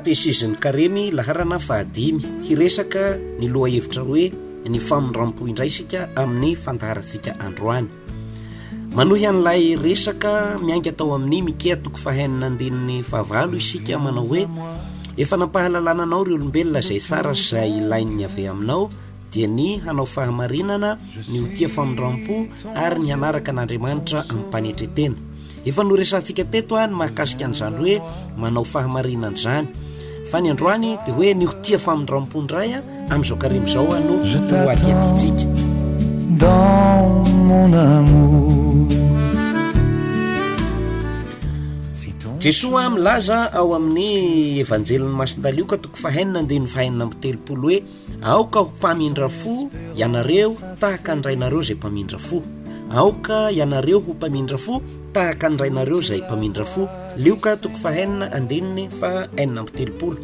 Katesizin'ny Karemy laharana fahadimy. Hiresaka ny lohahevitra hoe ny famindram-po indray isika amin'ny fandaharantsika androany. Manohy an'ilay resaka miainga tao amin'ny Mikea toko fahenina andininy fahavalo isika manao hoe efa nampahalalana anao ry olombelona izay tsara sy izay ilain'ny Yaveh aminao dia ny hanao fahamarinana, ny ho tia famindram-po ary ny hanaraka an'Andriamanitra amim-panetren-tena. Efa noresahantsika teto ny mahakasika an'izany hoe manao fahamarinana izany. Fa ny androany dia hoe ny ho tia famindram-po indray amin'izao karemy izao no ho adihadiantsika. Dans mon amour. Jesoa milaza ao amin'ny Evanjelin'i Masindahy Lioka toko fahenina andininy fahenina amby telopolo hoe Aoka ho mpamindra fo ianareo tahaka ny Rainareo izay mpamindra fo. Aoka ianareo ho mpamindra fo tahaka ny Rainareo izay mpamindra fo. Lioka toko fahenina andininy faha 36.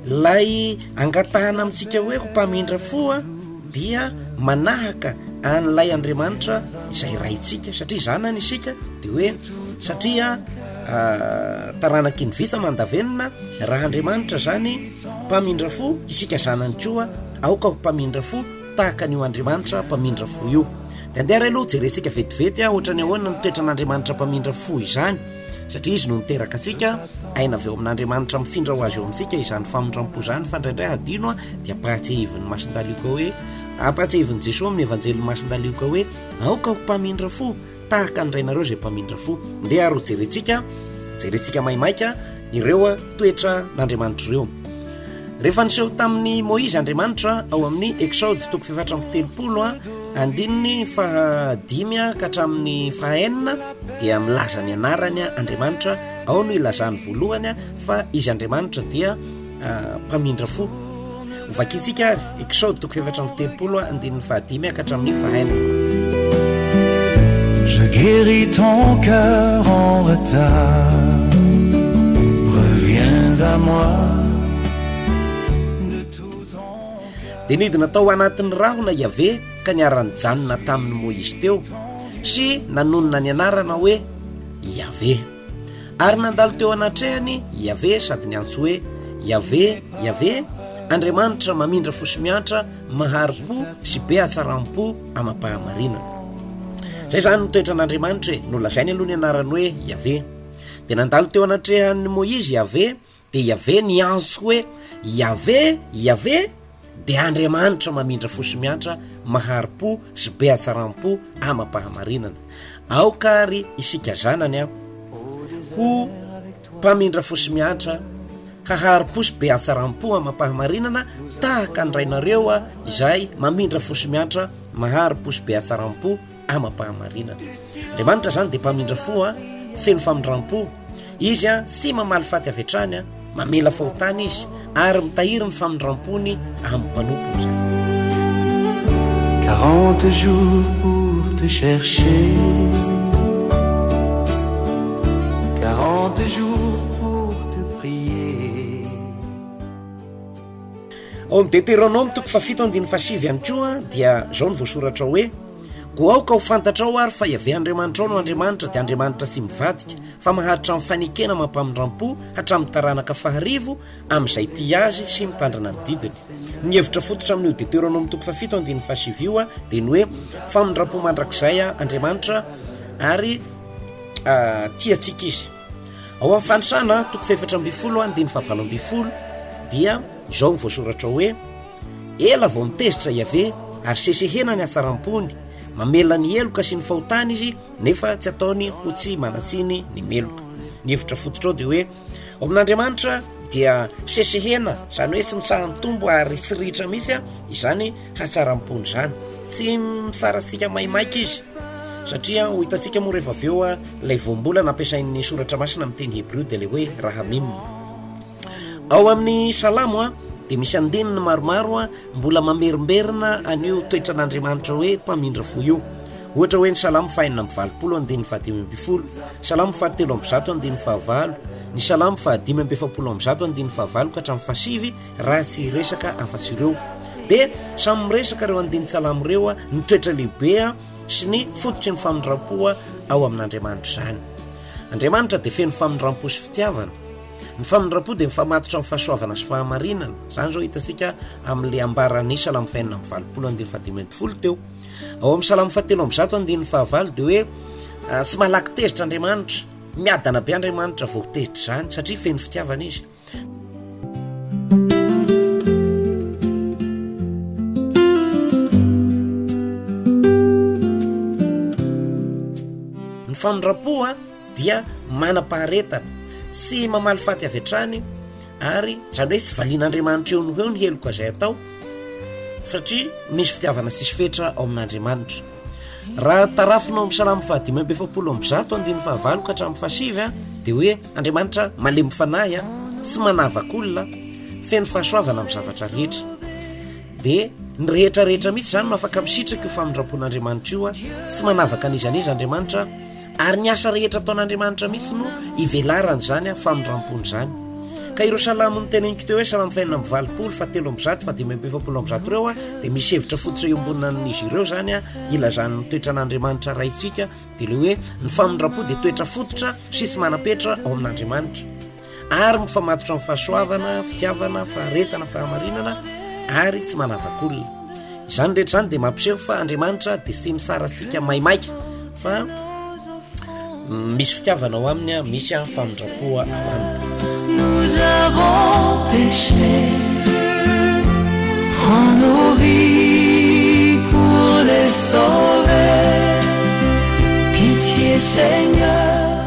Ilay angatahana amintsika hoe ho mpamindra fo dia manahaka an'ilay Andriamanitra izay Raintsika, satria zanany isika, dia hoe satria taranaky ny vita mandavenona, raha Andriamanitra izany Mpamindra fo, isika zanany koa aoka ho mpamindra fo tahaka an'io Andriamanitra mpamindra fo io. Dia andeha ary aloha jerentsika vetivety ohatran'ny ahoana ny toetran'Andriamanitra mpamindra fo izany, satria izy no niteraka antsika, aina avy ao amin'Andriamanitra mifindra ho azy eo amintsika izany famindram-po izany, fa indraindray hadino dia ampahatsiahivin'ny Masindahy Lioka hoe, ampahatsiahivin'i Jesoa amin'ny Evanjelin'ny Masindahy Lioka hoe, aoka ho mpamindra fo. Tahaka ny rainareo izay mpamindra fo. Ndeha ary hojerentsika, jerentsika maimaika ireo toetra n'Andriamanitra ireo. Rehefa niseho tamin'i Moizy Andriamanitra ao amin'ny Exode toko fahefatra amby telopolo andininy fahadimy ka hatramin'ny fahaenina dia milaza ny anarany Andriamanitra. Ao no ilazany voalohany fa izy Andriamanitra dia mpamindra fo. Hovakintsika ary Exode toko 34 andininy fahadimy ka hatramin'ny fahaenina. Je guéris ton cœur en retard Reviens à moi de tout ton Dia nidina tao anatin'ny rahona Yaveh ka niara-nijanona tamin'i Moizy teo sy nanonona ny anarana hoe Yaveh. Ary nandalo teo anatrehany i Yaveh sady niantso hoe, Yaveh, Yaveh, Andriamanitra mamindra fo sy miantra, mahari-po sy be hatsaram-po amam-pahamarinana. Izay izany no toetran'Andriamanitra e, nolazainy aloha ny anarany hoe Yaveh. Dia nandalo teo anatrehan'i Moizy Yaveh, dia Yaveh niantso hoe, Yaveh, Yaveh, dia Andriamanitra mamindra fo sy miantra, mahari-po sy be hatsaram-po amam-pahamarinana. Aoka àry isika zanany an, ho mpamindra fo sy miantra, hahari-po sy be hatsaram-po amam-pahamarinana tahaka ny Rainareo izay mamindra fo sy miantra, mahari-po sy be hatsaram-po amam-pahamarinana. Andriamanitra izany dia mpamindra fo an, feno famindram-po. Izy an, tsy mamaly faty avy hatrany an, mamela fahotana izy ary mitahiry ny famindram-pony amin'ny mpanompony izany. 40 jours pour te chercher 40 jours pour te prier. Ao amin'ny Deteronoma toko fahafito andininy fahasivy ihany koa dia izao no voasoratra hoe, Koa aoka ho fantatrao ary fa Yaveh Andriamanitrao no Andriamanitra, dia Andriamanitra tsy mivadika, fa maharitra amin'ny fanekena amam-pamindram-po hatramin'ny taranaka faharivo amin'izay tia Azy sy mitandrina ny didiny. Ny hevitra fototra amin'io Deteronoma toko fahafito andininy fahasivy io dia ny hoe famindram-po mandrakizay Andriamanitra ary tia antsika Izy. Ao amin'ny Fanisana toko fahefatra ambin'ny folo andininy fahavalo ambin'ny folo dia izao no voasoratra hoe, Ela vao nitezitra Yaveh, ary sesehena ny hatsaram-pony, mamela ny heloka sy ny fahotana Izy, nefa tsy ataony ho tsy manan-tsiny ny meloka. Ny hevitra fototra ao dia hoe, ao amin'Andriamanitra dia sesehena, izany hoe tsy mitsaha-mitombo ary tsy ritra mihitsy izany hatsaram-pony izany. Tsy misaratsika maimaika Izy, satria ho hitantsika moa rehefa avy eo ilay voambolana ampiasain'ny Soratra Masina amin'ny teny hebreo dia ilay hoe rahamim. Ao amin'ny Salamo dia misy andininy maromaro mbola mamerimberina an'io toetran'Andriamanitra hoe mpamindra fo io. Ohatra hoe ny Salamo faha-86 andininy faha-15, Salamo faha-103 andininy fahavalo, ny Salamo faha-145 andininy fahavalo ka hatramin'ny fahasivy raha tsy hiresaka afa-tsy ireo. Dia samy miresaka ireo andinin-tsalamo ireo ny toetra lehibe sy ny fototry ny famindram-po ao amin'Andriamanitra izany. Andriamanitra dia feno famindram-po sy fitiavana. Ny famindram-po dia mifamatotra amin'ny fahasoavana sy fahamarinana. Izany izao hitantsika amin'ilay ambaran'ny Salamo fahenina amby valopolo andininy fahadimy ambin'ny folo teo. Ao amin'ny Salamo fahatelo amby zato andininy fahavalo dia hoe ah, tsy malaky tezitra Andriamanitra, miadana be Andriamanitra vao tezitra izany satria feno fitiavana izy. Ny famindram-po a dia manam-paharetana sy mamaly faty avy hatrany ary izany hoe tsy valian'Andriamanitra eo no ho eo ny heloka izay atao satria misy fitiavana tsisy fetra ao amin'Andriamanitra. Raha tarafina ao amin'ny Salamo fahadimy amby efapolo amby zato andininy fahavalo ka hatramin'ny fahasivy a dia hoe Andriamanitra malemy fanahy a tsy manavak'olona, feno fahasoavana amin'ny zavatra rehetra. Dia ny rehetra rehetra mihitsy izany no afaka misitraka io famindram-pon'Andriamanitra io a, tsy manavaka an'iza n'iza Andriamanitra, ary ny asa rehetra ataon'Andriamanitra mihitsy no ivelaran'izany famindram-pony izany. Ka ireo salamo noteneniko teo hoe salamo fahenina amby valopolo, fahatelo amby zato, fahadimy amby efapolo amby zato ireo a, dia misy hevitra fototra iombonan'izy ireo izany a, ilazan'ny toetran'Andriamanitra Raintsika, dia ilay hoe ny famindram-po dia toetra fototra sy tsy manam-petra ao amin'Andriamanitra. Ary mifamatotra amin'ny fahasoavana, fitiavana, faharetana, fahamarinana ary tsy manavak'olona. Izany rehetra izany dia mampiseho fa Andriamanitra dia tsy misarasika maimaika fa misy fitiavana ao aminy, misy famindram-po ao aminy. Nous avons péché, prends nos vies pour les sauver, pitié Seigneur.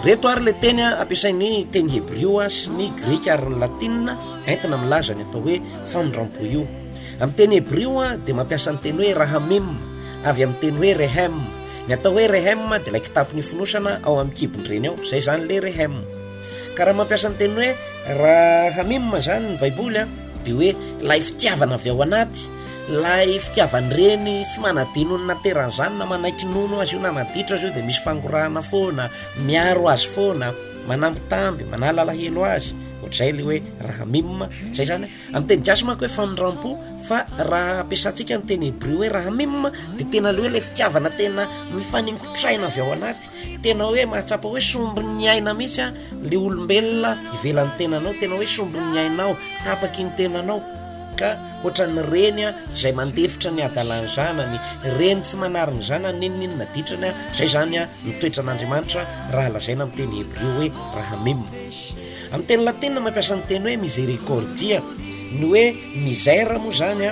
Reto ary ilay teny ampiasain'ny teny hebrio sy ny grika ary ny latinina entina milaza ny atao hoe famindram-po io. Amin'ny teny hebrio dia mampiasa ny teny hoe rahamim, avy amin'ny teny hoe rehem. Ny atao hoe rehem dia ilay kitapo nifonosana ao amin'ny kibon-dreny ao, izay izany ilay rehem. Ka raha mampiasa ny teny hoe rahamim izany ny Baiboly dia hoe ilay fitiavana avy ao anaty, Ilay fitiavan-dreny tsy manadino ny naterany izany na manaiky nono azy io na maditra azy io dia misy fangorahana foana, miaro azy foana, manambitamby, manala alahelo azy, ohatr'izay ilay hoe rahamim, izay izany amin'ny teny gasy manko hoe famindram-po fa raha ampiasantsika ny teny hebreo hoe rahamim dia tena ilay hoe ilay fitiavana tena mifaningotraina avy ao anaty, tena hoe mahatsapa hoe sombin'ny aina mihitsy a ilay olombelona ivelan'ny tenanao, tena hoe sombin'ny ainao, tapaky ny tenanao. Ka hoatran'ny reny izay mandefitra ny hadalan'ny zanany, reny tsy manary ny zanany n'inon'inona ditrany, izay izany ny toetran'Andriamanitra raha lazaina amin'ny teny hebreo hoe rahamim. Amin'ny teny latinina mampiasa ny teny hoe misericordia. Ny hoe misère moa izany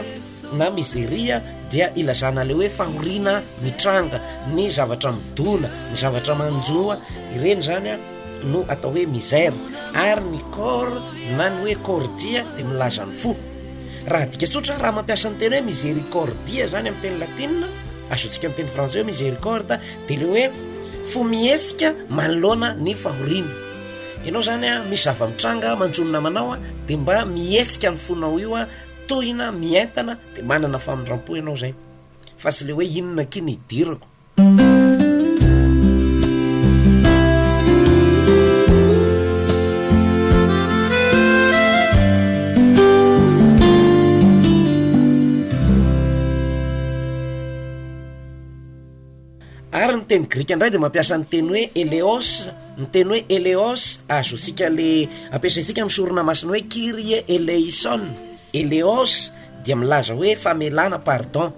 na miseria dia ilazana ilay hoe fahoriana mitranga, ny zavatra midona, ny zavatra manjo, ireny izany. no atao hoe misère ary ny cor na ny hoe cordia dia milaza ny fo. Raha adika tsotra, raha mampiasa ny teny hoe misericordia zany amin'ny teny latinina, azontsika amin'ny teny frantsay hoe miséricorde, dia le hoe fo mihesika manoloana ny fahoriana. Ianao zany a, misy zava-mitranga manjo ny namanao a, dia mba mihesika ny fonao io a, tohina, mientana, dia manana famindram-po ianao zay. Fa tsy le hoe inona akia ny idirako. Ary ny teny grika indray dia mampiasa ny teny hoe eleos, ny teny hoe eleos azontsika le ampiasaintsika amin'ny sorona masina hoe Kyrie eleison, eleos dia milaza hoe famelana, pardon.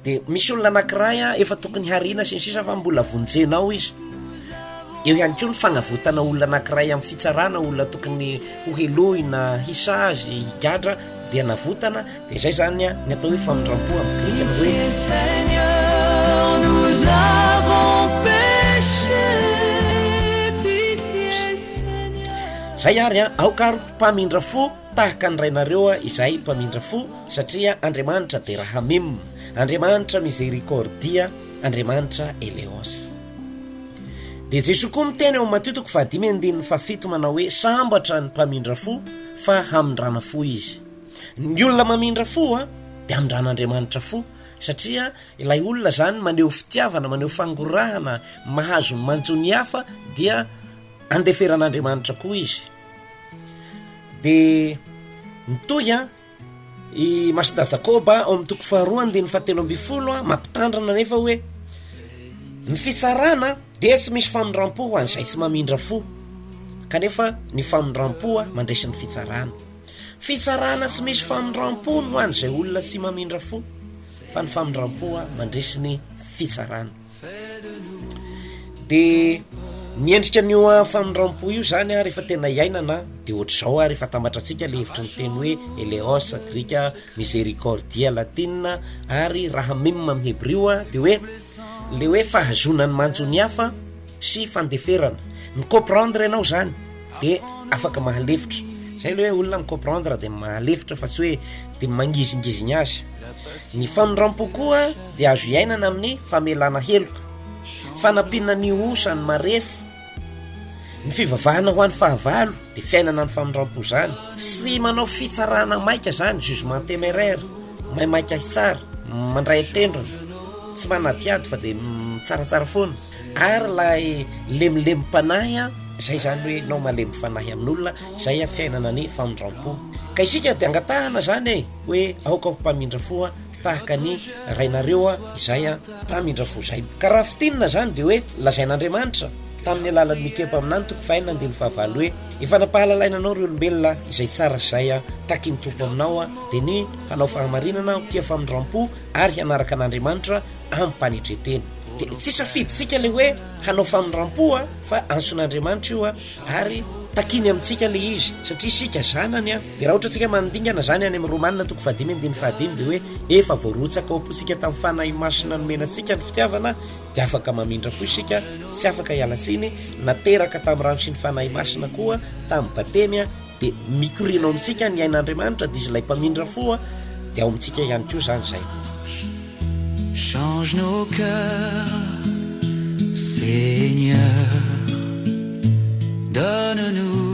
De misy olona anakiray a efa tokony hariana sy ny sisa fa mbola vonjena ao izy. Eo ihany koa ny fagnavotana olona anakiray amin'ny fitsarana, olona tokony ho helohina, hisazy, higadra dia navotana, de zay zany a ny atao hoe famindram-po amin'ny grika ny hoe. Zay ary a, aoka ary ho mpamindra fo tahaka ny Rainareo izay mpamindra fo. Satria Andriamanitra dia Rahamim, Andriamanitra Misericordia, Andriamanitra Eleos. Dia Jesoa koa miteny ao amin'ny Matio toko fahadimy andininy fahafito manao hoe sambatra ny mpamindra fo fa hamindrana fo izy. Ny olona mamindra fo dia hamindran'Andriamanitra fo satria ilay olona izany maneho fitiavana, maneho fangorahana, mahazo ny manjo ny hafa dia andeferan'Andriamanitra koa izy. Dia mitohy an. I Masindahy Jakoba ao amin'ny toko faharoa andininy fahatelo ambin'ny folo mampitandrina anefa hoe ny fisarahana dia tsy misy famindram-po ho an'izay tsy mamindra fo. Kanefa ny famindram-po mandresy ny fitsarana. Fitsarana tsy misy famindram-po no an'izay olona tsy mamindra fo, fa ny famindram-po mandresy ny fitsarana. Dia ny endrika an'io famindram-po io zany a rehefa tena iainana de ohatr'izao a rehefa atambatra antsika le hevitry ny teny hoe eleos grika, misericordia latina ary rahamim amin'ny hebrio a de hoe le hoe fahazoana ny manjo ny hafa sy fandeferana. Mi-comprendre ianao zany de afaka mahalefitra. Zay le hoe olona mi-comprendre de mahalefitra fa tsy hoe de mangizingizigna azy. Ny famindram-po koa dia azo iainana amin'ny famelana heloka, fanampiana ny osa, ny marefo, ny fivavahana ho an'ny fahavalo, dia fiainana ny famindram-po izany. Tsy manao fitsarana maika izany, jugement téméraire, maimaika hitsara, mandray an-tendrony, tsy manadihady fa dia mitsaratsara foana. Ary ilay lemilemy-panahy, izay izany hoe ianao malemy fanahy amin'olona, izay fiainana ny famindram-po. Ka isika dia angatahana izany e, hoe aoka ho mpamindra fo tahaka ny Rainareo izay mpamindra fo izay. Ka raha fintinina izany dia hoe lazain'Andriamanitra tamin'ny alalan'i Mikea mpaminany toko fahenina andininy fahavalo hoe, Efa nampahalalaina anao ry olombelona izay tsara sy izay takin'ny Tompo aminao dia ny hanao fahamarinana, ho tia famindram-po ary hanaraka an'Andriamanitra amim-panetren-tena. Dia tsy safidintsika ilay hoe hanao famindram-po fa antson'Andriamanitra io ary takiny amintsika ilay izy satria isika zanany a. Dia raha ohatra tsika mandingana zany any amin'ny Romana toko fahadimy andininy fahadimy dia hoe efa voarotsaka ao am-pontsika tamin'ny Fanahy Masina nomena antsika ny fitiavana dia afaka mamindra fo isika, tsy afaka hiala tsiny, nateraka tamin'ny rano sy ny Fanahy Masina koa tamin'ny batemy dia mikoriana ao amintsika ny ain'Andriamanitra dia izy ilay mpamindra fo dia ao amintsika ihany koa izany izay. Change nos cœurs Seigneur, donne-nous.